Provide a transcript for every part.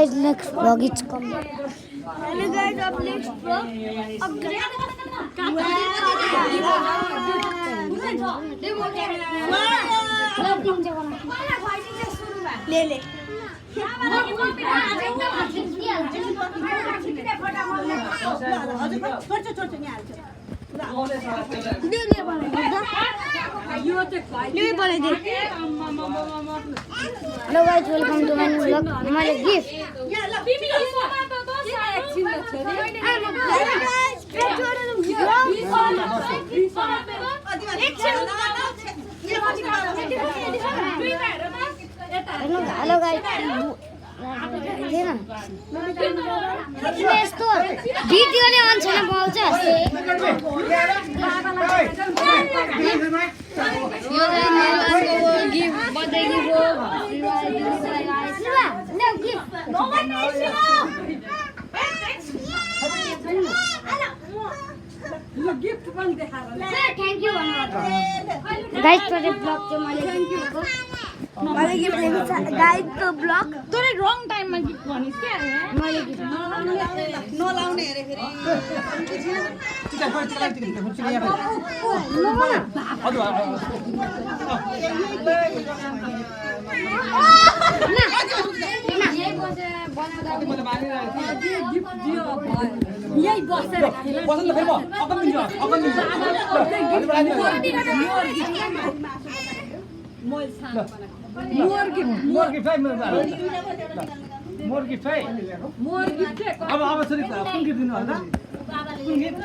Next vlog is coming. Hello guys, up next vlog. ले ले Hello guys, welcome to my new vlog. My gift. Hello guys. यस्तो भिडियोले अनछान पाउँछ यो चाहिँ नेलको गिफ्ट बर्थडे गिफ्ट हो गिफ्ट पनि देखाएर thank you guys for the blog चाहिँ मैले मैले गिफ्ट दिएको छ गाइस द ब्लग तँले रङ टाइममा गिफ्ट भनिस् के मैले गिफ्ट नलाउने हेरे फेरि यही बसेर मोर गिफ्ट है अब छोरी कुन गिफ्ट दिनु होला कुन गिफ्ट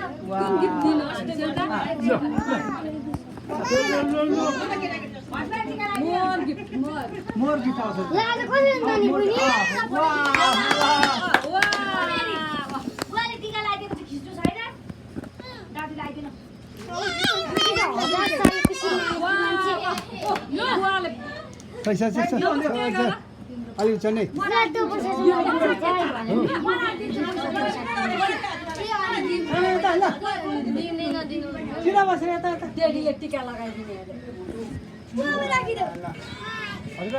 मोर गिफ्ट आउँछ ल आज कसले जाने बुनी वाले टीका लगाएको छ खिच्नु छैन दादी लगाइदिनु पैसा अलि छ नि किन बसेर यता डेडीले टीका लगाइदिने हजुर